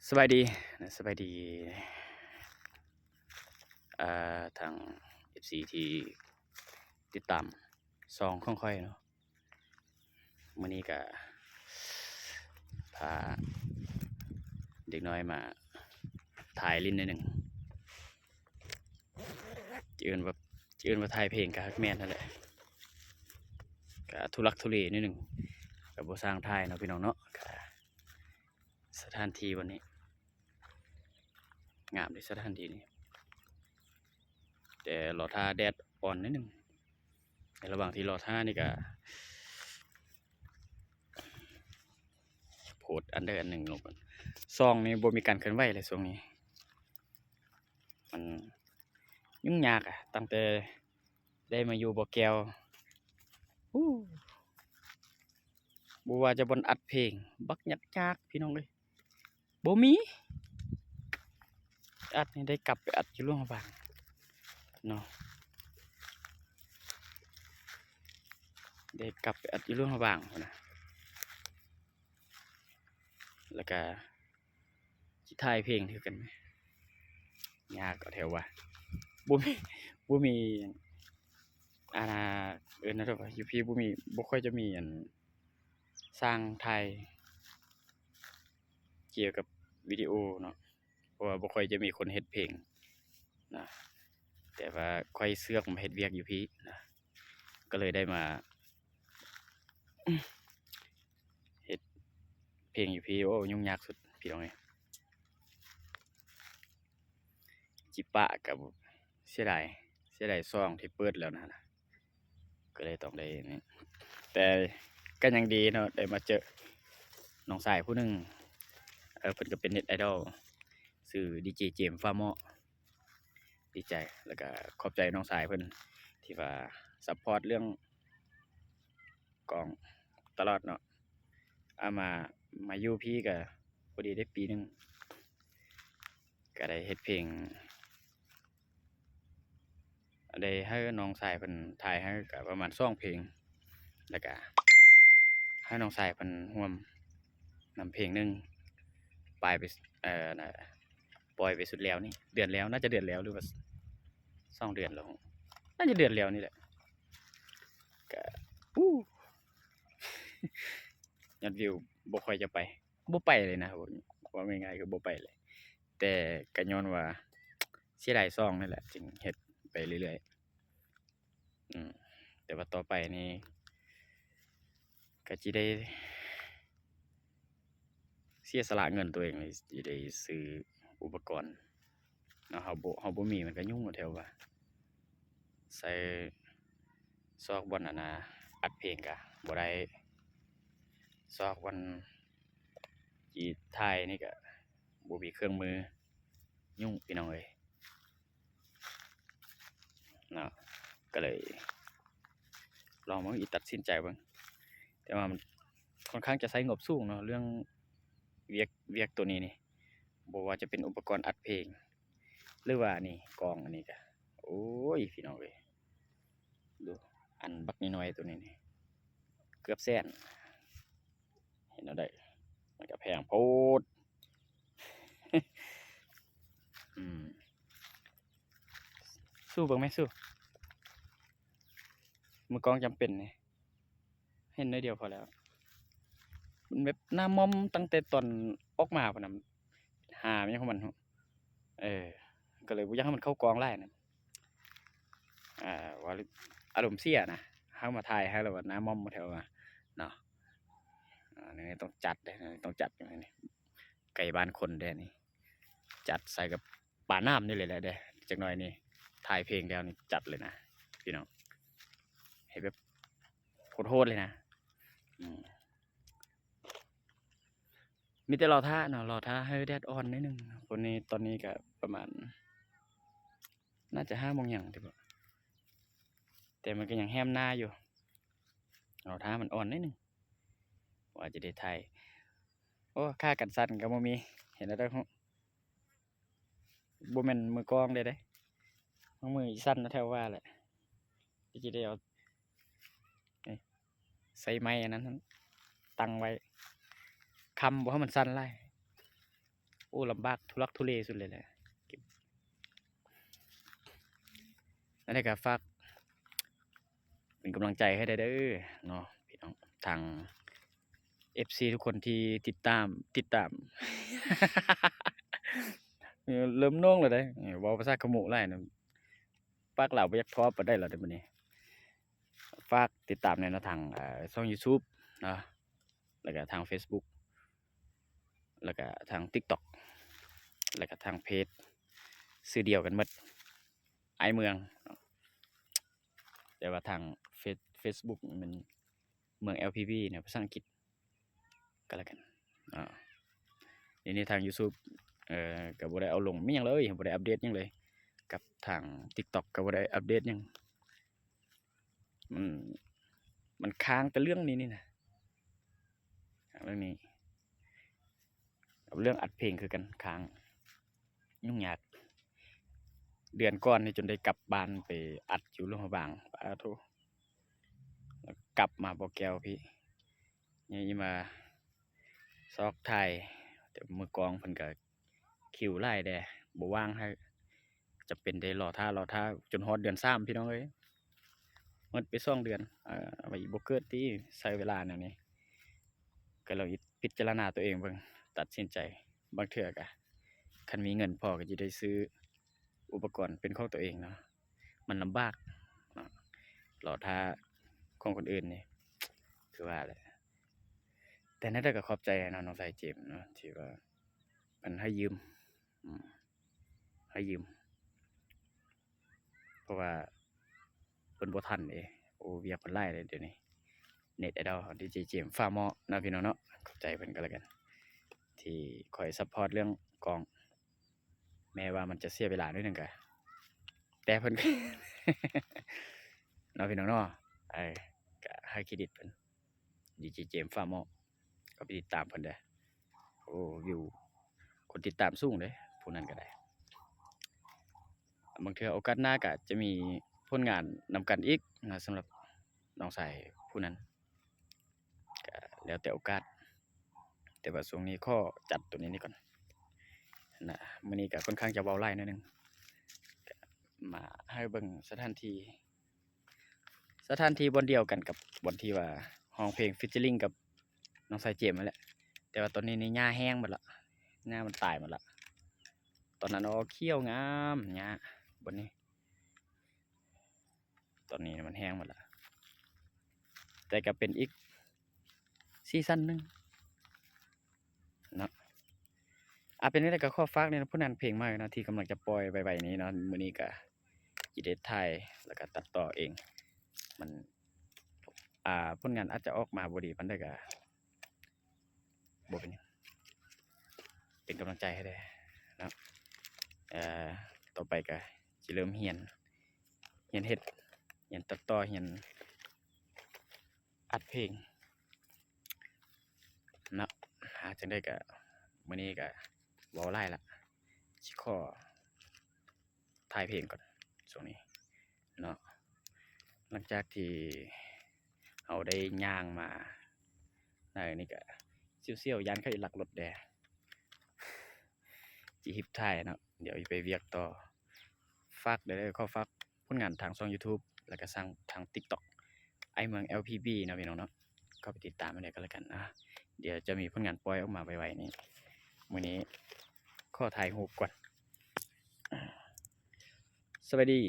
ສະບາຍດີ ສະບາຍດີ ເອີ ທາງເອັຟຊີທີ່ຕິດຕາມຊ່ອງຂອງຂ້ອຍເນາະ. ມື້ນີ້ກະພາເດັກນ້ອຍມາຖ່າຍຫຼິ້ນໜ້ອຍໜຶ່ງ ຈະເອີ້ນວ່າ ຈະເອີ້ນວ່າຖ່າຍເພງກະແມ່ນຫັ້ນແຫຼະ ກະທຸລັກທຸເລໜ້ອຍໜຶ່ງ ກະບໍ່ຊ່າງຖ່າຍເນາະພີ່ນ້ອງເນາະ. ກະສະຖານທີ່ວັນນີ້ງາມເດ້ ສະຖານທີ່ນີ້ ແຕ່ລໍຖ້າແດດອ່ອນໜ້ອຍໜຶ່ງ. ໃນລະຫວ່າງທີ່ລໍຖ້ານີ້ກະໂພສອັນໃດອັນໜຶ່ງລົງກ່ອນ. ຊ່ອງນີ້ບໍ່ມີການເຄື່ອນໄຫວເລີຍຊ່ວງນີ້ ມັນຫຍຸ້ງຍາກອະ ຕັ້ງແຕ່ໄດ້ມາຢູ່ບໍ່ແກ້ວ ໂອ້ ບໍ່ວ່າຈະບ່ອນອັດເພງ ບັກຍາກໆ ພີ່ນ້ອງເອີຍ. ບໍ່ມີ ອັດນີ້ໄດ້ກັບໄປອັດຢູ່ຫຼວງພະບາງເນາະ ໄດ້ກັບໄປອັດຢູ່ຫຼວງພະບາງພຸ້ນນະ. ແລ້ວກະຊິຖ່າຍເພງຄືກັນ ຍາກກໍແຖວວ່າ ບໍ່ມີ ບໍ່ມີ ອັນນ່າ ເອີ້ນແນວໃດວະ ຢູ່ພີ້ບໍ່ມີ ບໍ່ຄ່ອຍຈະມີອັນ ຊ່າງຖ່າຍກ່ຽວກັບວິດີໂອເນາະ ເພາະວ່າບໍ່ຄ່ອຍຈະມີຄົນເຮັດເພງນະ ແຕ່ວ່າຂ້ອຍເຊືອກມາເຮັດວຽກຢູ່ພີ້ນະ ກໍເລີຍໄດ້ມາເຮັດເພງຢູ່ພີ້. ໂອ້ ຫຍຸ້ງຍາກສຸດພີ່ນ້ອງເອີຍ. ຈິປະກໍເສຍດາຍ ເສຍດາຍຊ່ອງທີ່ເປີດແລ້ວນະ ກໍເລີຍຕ້ອງໄດ້ນີ້ ແຕ່ກໍຍັງດີເນາະ ໄດ້ມາເຈີນ້ອງຊາຍຜູ້ໜຶ່ງ ເອີ ເພິ່ນກໍເປັນເນັດໄອດອລ ຊື່ດີເຈ ເຈມ ຟ້າໝໍ້ ດີໃຈ ແລ້ວກໍຂອບໃຈນ້ອງຊາຍເພິ່ນທີ່ວ່າຊັບພອດເລື່ອງ ກອງຕະຫຼອດເນາະ. ເອົາມາ ມາຢູ່ພີ້ກະພໍດີໄດ້ປີໜຶ່ງ ກະໄດ້ເຮັດເພງ ໄດ້ໃຫ້ນ້ອງຊາຍເພິ່ນຖ່າຍໃຫ້ກະປະມານສອງເພງ ແລ້ວກະໃຫ້ນ້ອງຊາຍເພິ່ນຮ່ວມນຳເພງໜຶ່ງ ປາຍໄປ ເອີ ນະ ປ່ອຍໄປສຸດແລ້ວນີ້ ເດືອນແລ້ວ ໜ້າຈະເດືອນແລ້ວ ຫຼືວ່າສອງເດືອນແລ້ວ ໜ້າຈະເດືອນແລ້ວນີ້ແຫຼະ. ກະ ໂອ້ ຍອດວິວບໍ່ຄ່ອຍຈະໄປ ບໍ່ໄປເລີຍນະ ເວົ້າງ່າຍໆ ຄືບໍ່ໄປເລີຍ ແຕ່ກະຍ້ອນວ່າເສຍດາຍຊ່ອງນີ້ແຫຼະ ຈຶ່ງເຮັດໄປເລື້ອຍໆ. ອືມ ແຕ່ວ່າຕໍ່ໄປນີ້ກະຊິໄດ້ ເສຍສະຫຼະເງິນໂຕເອງເລີຍ ຊິໄດ້ຊື້ອຸປະກອນເນາະ ເຮົາບໍ່ ເຮົາບໍ່ມີ ມັນກະຫຍຸ້ງແຖວວ່າ ໃສ່ຊອກບ່ອນອັນນ່າ ອັດເພງກະບໍ່ໄດ້ ຊອກບ່ອນຈີ່ຖ່າຍນີ້ກະບໍ່ມີເຄື່ອງມື ຫຍຸ້ງພີ່ນ້ອງເອີຍ. ເນາະ ກໍເລີຍລອງເບິ່ງ ອີຕັດສິນໃຈເບິ່ງ ແຕ່ວ່າມັນຄ່ອນຂ້າງຈະໃຊ້ງົບສູງເນາະ ເລື່ອງວຽກ ວຽກໂຕນີ້ນີ້ ບໍ່ວ່າຈະເປັນອຸປະກອນອັດເພງ ຫຼືວ່ານີ້ ກອງອັນນີ້ກະ ໂອ້ຍ ພີ່ນ້ອງເອີຍ ດູ ອັນບັກນ້ອຍໆໂຕນີ້ນີ້ ເກືອບແສນ ເຫັນແນວໃດ ມັນກະແພງໂພດ. ອືມ ສູ້ເບິ່ງແມ ສູ້ ມືກອງຈຳເປັນນີ້ ເຫັນໜ້ອຍດຽວພໍແລ້ວ ມັນແບບໜ້າໝ້ອມຕັ້ງແຕ່ຕອນອອກມາພຸ້ນນະ ຫາແມ່ນຫຍັງຂອງມັນ ເອີ ກໍເລີຍບໍ່ຢາກໃຫ້ມັນເຂົ້າກ້ອງຫຼາຍນະ ອ່າ ວ່າອາລົມເສຍນະ ເຮົາມາຖ່າຍໃຫ້ແລ້ວວ່າໜ້າໝ້ອມແຖວວ່າເນາະ. ອ່າ ນີ້ຕ້ອງຈັດເດ້ ນີ້ຕ້ອງຈັດ ນີ້ໃກ້ບ້ານຄົນເດ້ນີ້ ຈັດໃສ່ກັບປານ້ຳນີ້ເລີຍແຫຼະເດ້ ຈັກໜ້ອຍນີ້ຖ່າຍເພງແລ້ວນີ້ຈັດເລີຍນະພີ່ນ້ອງ ເຮັດແບບໂຫດໆເລີຍນະ. ອືມ ມີແຕ່ລໍຖ້າເນາະ ລໍຖ້າໃຫ້ແດດອ່ອນໜ້ອຍໜຶ່ງ ເພາະນີ້ຕອນນີ້ກະປະມານ ໜ້າຈະຫ້າໂມງຫຍັງຕິບໍ ແຕ່ມັນກະຍັງແຮມໜ້າຢູ່ ລໍຖ້າມັນອ່ອນໜ້ອຍໜຶ່ງ ວ່າຈະໄດ້ຖ່າຍ. ໂອ້ ຂາກັນສັ່ນກະບໍ່ມີ ເຫັນແລ້ວຕ້ອງຮູ້ ບໍ່ແມ່ນມືກອງເດ້ ບາງມື້ສັ່ນແທ້ວ່າແຫຼະ ຈະໄດ້ເອົາ ນີ້ ໃສ່ໄມ້ອັນນັ້ນຕັ້ງໄວ້ ຄ້ຳບໍ່ໃຫ້ມັນສັ່ນຫຼາຍ. ໂອ ອ້ ລຳບາກທຸລັກທຸເລສຸດເລີຍແຫຼະ. ນັ້ນແຫຼະ ກໍຝາກເປັນກຳລັງໃຈໃຫ້ແດ່ເດີເນາະພີ່ນ້ອງ ທາງເອັຟຊີທຸກຄົນທີ່ຕິດຕາມ ຕິດຕາມ ເອີ ເລີ່ມໜ່ວງແລ້ວເດ້ ເອີ ເວົ້າພາສາຂະໂມະຫຼາຍນະ ປາກລາວບໍ່ຢາກພໍປານໃດແລ້ວເດ້ບັດນີ້. ຝາກຕິດຕາມແດ່ເນາະ ທາງ ເອີ ຊ່ອງຢູທູບເນາະ ແລ້ວກະທາງເຟສບຸກ ແລ້ວກະທາງຕິກຕັອກ ແລ້ວກະທາງເພຈຊື່ດຽວກັນໝົດ ອ້າຍເມືອງເນາະ ແຕ່ວ່າທາງເຟສ ເຟສບຸກແມ່ນເມືອງ ແອລ ພີ ພີ ເນາະ ພາສາອັງກິດກໍແລ້ວກັນເນາະ. ດຽວນີ້ທາງຢູທູບ ເອີ ກໍບໍ່ໄດ້ເອົາລົງມີຫຍັງເລີຍ ບໍ່ໄດ້ອັບເດດຫຍັງເລີຍ ກັບທາງຕິກຕັອກກໍບໍ່ໄດ້ອັບເດດຫຍັງ ມັນ ມັນຄ້າງແຕ່ເລື່ອງນີ້ນີ້ນະ ເລື່ອງນີ້ ກັບເລື່ອງອັດເພງຄືກັນ ຄ້າງ ຫຍຸ້ງຍາກ. ເດືອນກ່ອນນີ້ຈົນໄດ້ກັບບ້ານໄປອັດຢູ່ຫຼວງພະບາງ ປາໂທ ກັບມາບໍ່ແກ້ວພີ້ ຍັງມາຊອກຖ່າຍ ແຕ່ມືກອງເພິ່ນກໍຄິວຫຼາຍແດ່ ບໍ່ວ່າງໃຫ້ ຈຳເປັນໄດ້ລໍຖ້າ ລໍຖ້າຈົນຮອດເດືອນສາມ ພີ່ນ້ອງເອີຍ ໝົດໄປສອງເດືອນ ເອີ ວ່າອີກບໍ່ເກີດຕິ ໃຊ້ເວລາແນວນີ້ ກໍລອງ ພິຈາລະນາຕົວເອງເບິ່ງ ຕັດສິນໃຈ ບາງເທື່ອກະ ຄັນມີເງິນພໍກໍຈະໄດ້ຊື້ອຸປະກອນເປັນຂອງຕົວເອງເນາະ ມັນລຳບາກເນາະ ລໍຖ້າຂອງຄົນອື່ນນີ້ ຄືວ່າແຫຼະ. ແຕ່ແນວໃດກໍຂອບໃຈເນາະ ນ້ອງຊາຍເຈມເນາະ ທີ່ວ່າເພິ່ນໃຫ້ຢືມ ອືມ ໃຫ້ຢືມ ເພາະວ່າເພິ່ນບໍ່ທັນເດ້ ໂອ້ ວຽກເພິ່ນຫຼາຍເດ້ດຽວນີ້ ເນັດໄອດອລເຮົາ ດີເຈ ເຈມ ຟ້າໝໍ້ເນາະ ພີ່ນ້ອງເນາະ ຂອບໃຈເພິ່ນກໍແລ້ວກັນ ທີ່ຄອຍຊັບພອດເລື່ອງກ້ອງ ແມ້ວ່າມັນຈະເສຍເວລາໜ້ອຍໜຶ່ງກະ ແຕ່ເພິ່ນ ເນາະ ພີ່ນ້ອງເນາະ ເອີ ກະໃຫ້ເຄຣດິດເພິ່ນ ດີເຈ ເຈມ ຟ້າໝໍ້ ກໍໄປຕິດຕາມເພິ່ນເດີ້ ໂອ້ ວິວ ຄົນຕິດຕາມສູງເດ້ ຜູ້ນັ້ນກໍໄດ້ ບາງເທື່ອໂອກາດໜ້າກໍຈະມີຜົນງານນຳກັນອີກນະ ສຳລັບນ້ອງຊາຍຜູ້ນັ້ນ ກໍແລ້ວແຕ່ໂອກາດ ແຕ່ວ່າຊ່ວງນີ້ຂໍຈັດໂຕນີ້ນີ້ກ່ອນນະ ມື້ນີ້ກໍຄ່ອນຂ້າງຈະເວົ້າຫຼາຍໜ້ອຍໜຶ່ງ ກໍມາໃຫ້ເບິ່ງສະຖານທີ່ ສະຖານທີ່ບ່ອນດຽວກັນກັບບ່ອນທີ່ວ່າຮ້ອງເພງ featuring ກັບນ້ອງຊາຍເຈມນັ້ນແຫຼະ ແຕ່ວ່າຕອນນີ້ນີ້ຫຍ້າແຫ້ງໝົດລະ ຫຍ້າມັນຕາຍໝົດລະ ຕອນນັ້ນ ໂອ້ ຂຽວງາມຫຍ້າບ່ອນນີ້ ຕອນນີ້ມັນແຫ້ງໝົດລະ ແຕ່ກໍເປັນອີກສີສັນໜຶ່ງ ເນາະ ອາ ເປັນຈັ່ງໃດກໍຂໍຝາກແດ່ເນາະ ຜົນງານເພງໃໝ່ເນາະ ທີ່ກຳລັງຈະປ່ອຍໄວໆນີ້ເນາະ ມື້ນີ້ກໍຊິໄດ້ຖ່າຍ ແລ້ວກໍຕັດຕໍ່ເອງ ມັນ ອາ ຜົນງານອາດຈະອອກມາບໍ່ດີປານໃດກໍບໍ່ເປັນຫຍັງ ເປັນກຳລັງໃຈໃຫ້ແດ່ເນາະ ເອີ ຕໍ່ໄປກໍຊິເລີ່ມຮຽນ ຮຽນເຮັດ ຮຽນຕັດຕໍ່ ຮຽນ ອັດເພງເນາະ ຫາ ຈັ່ງໃດກໍມື້ນີ້ກໍເວົ້າຫຼາຍລະ ຊິຂໍຖ່າຍເພງກ່ອນຊ່ວງນີ້ເນາະ ຫຼັງຈາກທີ່ເຮົາໄດ້ຍ່າງມາ ໃນນີ້ກໍສຽວໆ ຢ້ານເຂົາຈະລັກລົດແດ່ ຊິຮີບຖ່າຍເນາະ ດຽວຊິໄປວຽກຕໍ່ ຝາກເດີ້ ຂໍຝາກຜົນງານທາງຊ່ອງ YouTube ແລ້ວກໍທາງ ທາງ TikTok ອ້າຍເມືອງ ແອລ ພີ ພີ ເນາະ ພີ່ນ້ອງເນາະ ເຂົ້າໄປຕິດຕາມໃຫ້ແດ່ກໍແລ້ວກັນນະ ດຽວຈະມີຜົນງານປ່ອຍອອກມາໄວໆນີ້ ມື້ນີ້ຂໍຖ່າຍຮູບກ່ອນ ສະບາຍດີ.